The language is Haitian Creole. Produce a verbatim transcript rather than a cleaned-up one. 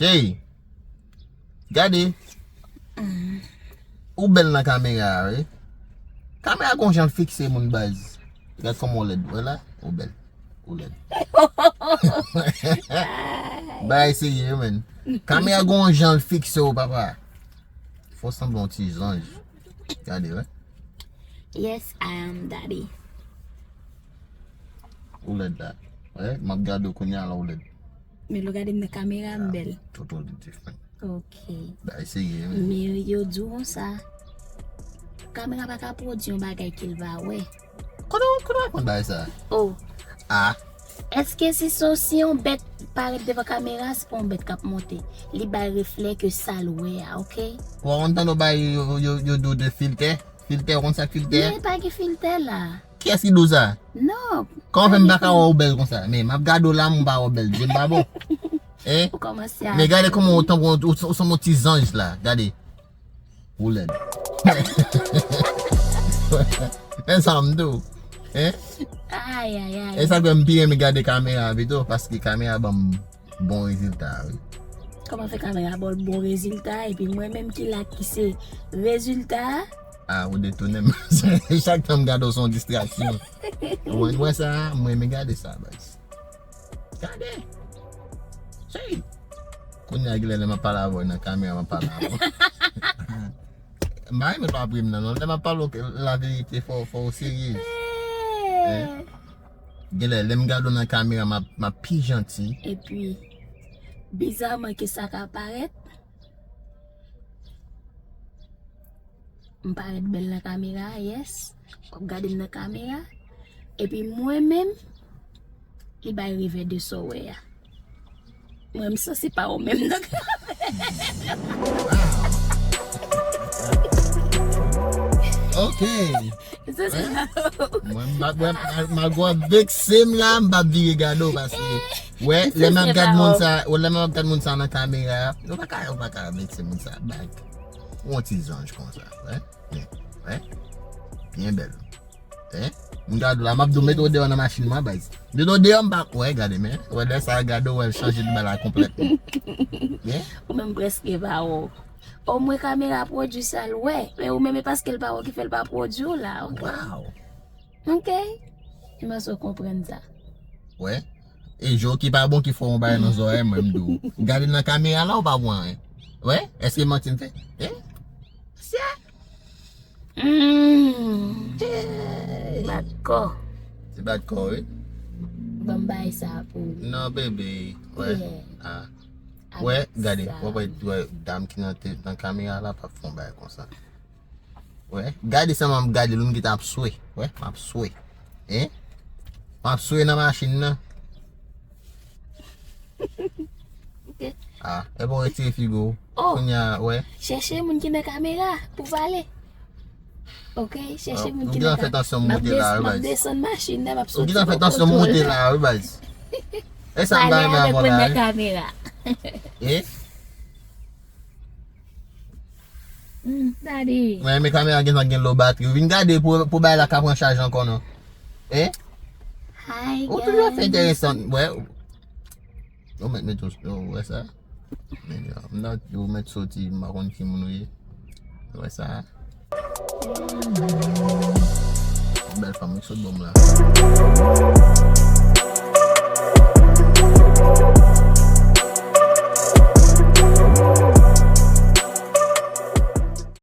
Cheri, gade. Ou bèl nan kamera a, wi. Kamera gon jan l fikse moun, baz. Gad kòman w lèd. Wè la, ou bèl. Ou lèd. Bagay serye, man. Kamera gon jan l fikse w, papa. Fò w sanble yon ti zanj. Gade, wè. Yes, I am daddy. Ou lèd la. Wè, m ap gade w kounye a la, ou lèd. Men lè w gade m nan kamera, m bèl. Totally different. Ok. Bagay serye, wi. Men yo di w konsa, kamera pa ka pwodui yon bagay ke l pa wè. Kote w, kote w aprann bagay sa? Oh. Ah. Èske si se, si yon bèt parèt devan kamera, se pa yon bèt k ap monte. Li bay reflè ke sa l wè a, ok? Ou pa konn tande w bay yo, yo, yo di w de filtè? Filtè, ou konn sa k filtè? Men pa gen filtè la. Kiyès ki di w sa? Non. Kòman fè m pa ka wè w bèl konsa? Men m ap gade w la, m pa wè w bèl. Je m pa bon. Hein? Ou kòmanse a. Men gade kòman ou tankou ou, ou, ou sanble yon ti zanj la. Gade. Ou lèd. Men sa m di w. Hein? Ay, ay, ay. E sa k fè m pi renmen gade kamera pito, paske kamera ban m bon rezilta, wi. Kòman fè kamera ba w bon rezilta, epi mwen menm ki la ki se rezilta a? Ah, ou detounen m. Chak tan m gade w, se yon distraksyon. Ou wè sa, mwen renmen gade sa, baz. Gade. Cheri. Kounye a, genlè lè m ap pale avè w nan kamera, m ap pale avè w. M pa renmen l pa ap ri m nan, non. Lè m ap pale w laverite, fò, fò w serye. Hein? Genlè, lè m gade w nan kamera, m ap, m ap pi janti. Epi, bizaman ke sa ka parèt, m parèt bèl nan kamera, yes. W ap gade m nan kamera. Epi mwen menm, li bay revè de sa w wè a. Mwen, m sanse pa ou menm nan. Ok. Se sa. Mwen, m ap, mwen, m ap, m ap gwa vekse m la, m p ap vire gade w, paske, wè, lè m ap gad moun sa, wè, lè m ap gad moun sa nan kamera, yo pa ka, yo pa ka vekse moun sa, bag. Yon ti zanj konsa, wè. Byen, wè. Byen bèl. Hein? M gade w la, m ap di w mete w deyò nan machin mwen, baz. Mete w deyò, m pa, wè, gade, men. Wè, lè sa a gade w, wè, l chanje de bagay la konplètman. Hein? Ou menm prèske pa wè w. Omwen kamera pwodui sa l wè, men ou menm e paske l pa wè w ki fè l pa pwodui w la, ok? Wow. Ok? M panse w konprann sa. Wè. E je w ki pa bon ki fè w yon bagay nan zòrèy mwen, m di w. Gade nan kamera la, ou pa wè anyen. Wè? Èske manti m fè? Hein? Sè? Mm. Bat kò. Se bat kò, wi. Ban m bay sa pou ou. Non, bebe. Wè. Yeah. Ah. Wè, gade. Wè, wè, wè, dam ki nan te-, nan kamera la p ap fè yon bagay konsa. Wè, gade sa m ap gade, l m gentan ap swe. Wè, m ap swe. Hein? M ap swe nan machin nan. Ok. Ah, e bon, retire figo. Oh. Kounye a, wè. Chèche moun ki nan kamera pou pale. Ok, chèche moun ki nan kamera. Ou gentan fè tansyon m monte la, wi, baz. M ap desann machin nan, m ap soti. Ou gentan fè tansyon m monte la, wi, baz. E sa m pa renmen avè w la, wi. Pale avèk moun nan kamera. Eh? Hmm, daddy. Mwen, men kamera gentan gen lo batri. Vin gade pou, pou bagay la ka pran chaj ankò, non. Eh? Hi, guys. Ou toujou fè enteresan, wè. Ou mèt met, ou wè sa? Men, yo, m nan, ou mèt soti, m pa konn ki moun ou ye. Ou wè sa? Bèl fanm, wi, sot bò m la.